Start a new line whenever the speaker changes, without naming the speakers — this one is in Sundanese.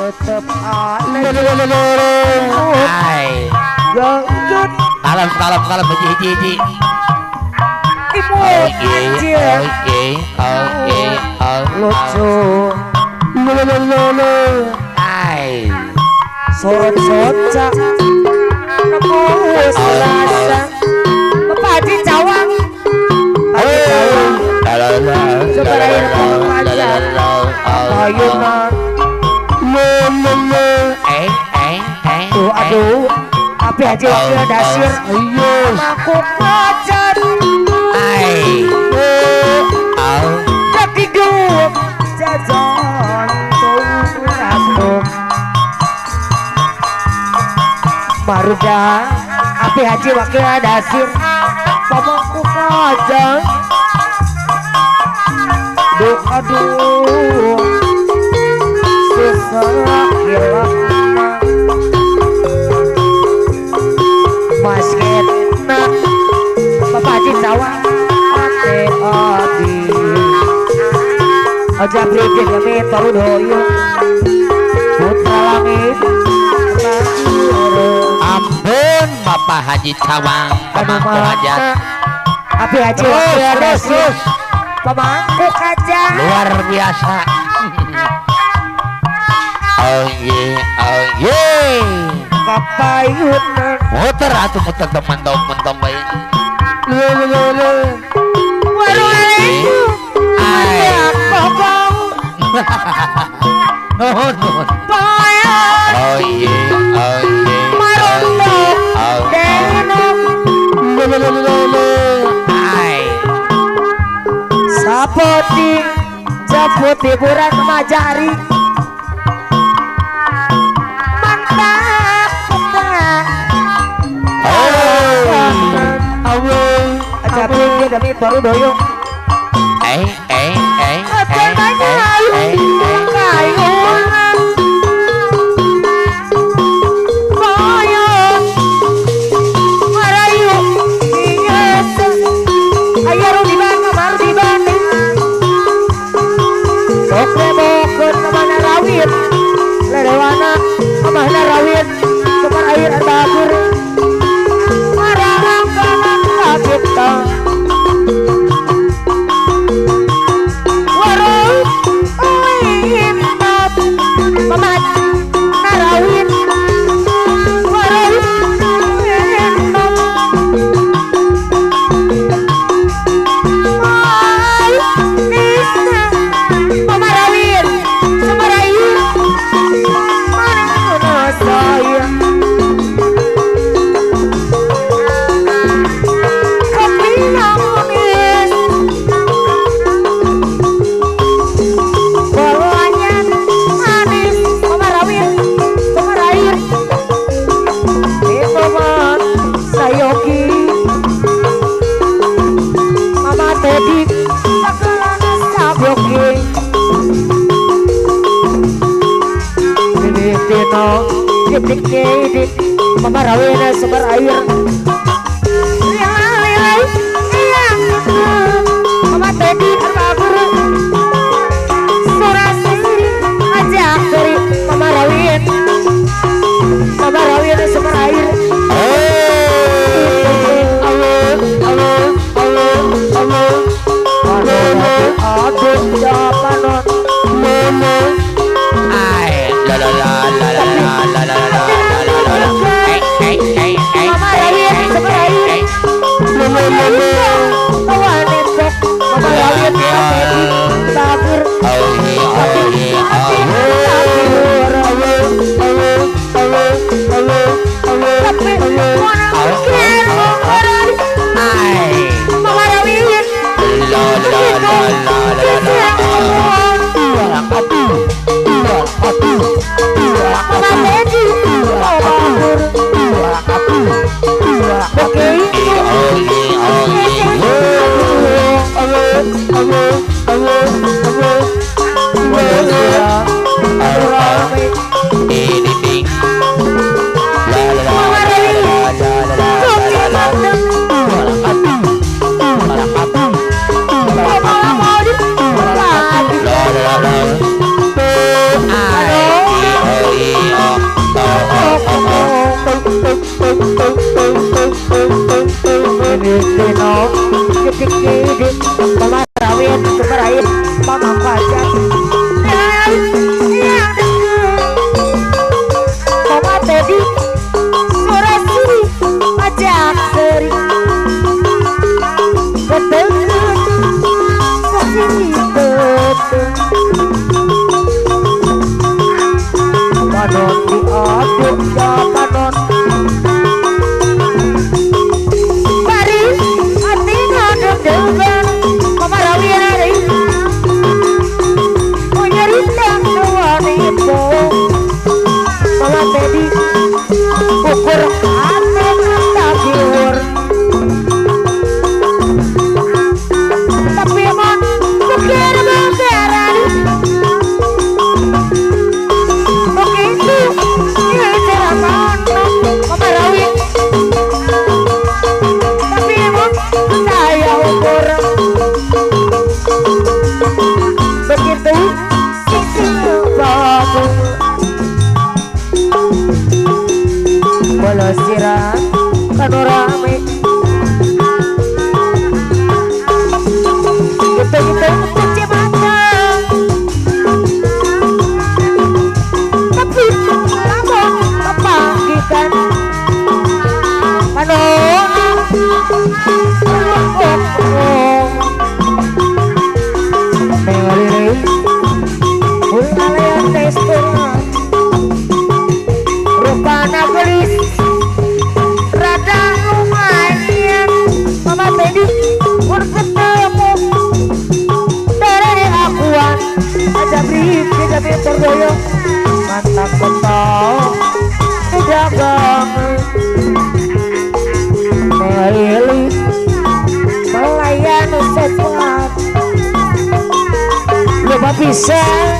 Tetep
ai kalem kalem kalem hiji hiji hiji
imut anjir
oke
lucu
ai
sorot socak nemu selasa Bapak Haji Cawang Haji Cawang Sebenarnya pajak Ayunan tuh aduh Abi Haji Wakil Dasir mangkuk wajan
ai
kaki jajan tuh Maruda Abi Haji Wakil Dasir pamangkuk wajan duh aduh susah hilang basket nah Bapak Haji Cawang ate abi aja brigit kami tarudoyo putra langit
ampun Bapak Haji Cawang pemangku hajat
Abi Haji Wakil Dasir pemangku hajat
luar biasa. Oh ye oh ye
kapayun
muter atuh muter teman teman bae nuhun nuhun oh ye oh ye ai
sapoti jemput hiburan majari mantap aja demi baru doyong Mama rawina sumber air Mama Teddy Arbabur Surasi aja dari Mama Rawin Mama Rawin sumber air aduh japanon
ai la la la la la la la la
Mama Rawin sumber air Mama Rawin Tabur Mama Rawin Mama Teddy. Atino titik-titik pemarawin kemerait pamangpajan yang Mama Teddy Surasi pajak seri ketemu sini betul panon diaduk ya panon bari hati ngadeg-degan pemarawin hari menyerita wanita Mama Teddy ukur hati tabiur tapi mon bukir bukiran begitu ceramah pemarawin tapi mon saya ukur begitu sisi bagus bolosiran panorame gitu-gitu kunci mata tapi lamun mepanggikan panon mengaliri ulalean testura rupana gelis rada lumayan Mama Teddy pun ketemu dari akuan aja beri tidak tergoyong mantap kotor tidak bangun melili pelayan sesuatu lupa bisa.